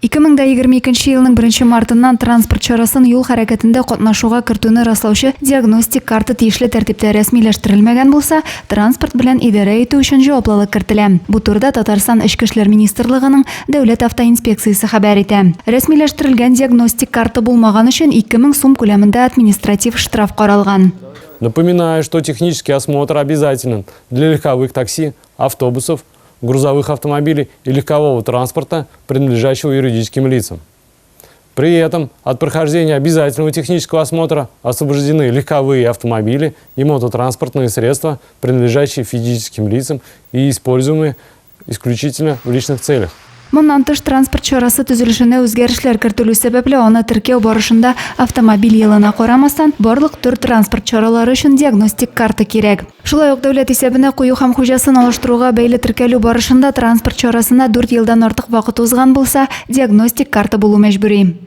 2022 елның 1 мартыннан транспорт чарасын юл хәрәкәтендә катнашуга кертүне раслаучы диагностик карта тиешле тәртиптә рәсмиләштерелмәгән булса, транспорт белән идарә итү өчен җаваплылык кертелә. Бу турыда Татарстан Эчке эшләр министрлыгының Дәүләт автоинспекциясе хәбәр итә. Рәсмиләштерелгән диагностик карта булмаган өчен 2000 сум күләмендә административ штраф каралган. Напоминаю, что технический осмотр обязателен для легковых такси, автобусов, грузовых автомобилей и легкового транспорта, принадлежащего юридическим лицам. При этом от прохождения обязательного технического осмотра освобождены легковые автомобили и мототранспортные средства, принадлежащие физическим лицам и используемые исключительно в личных целях. Моннан тыш, транспорт чарасы төзелешенә үзгәрешләр кертелү сәбәпле, аны теркәү барышында автомобиль елына карамастан, барлык төр транспорт чаралары өчен диагностик карта кирәк. Шулай ук дәүләт исәбенә кую һәм хуҗасын алыштыруга бәйле теркәлү барышында транспорт чарасына дүрт елдан артык вакыт узган булса, диагностик карта булу мәҗбүри.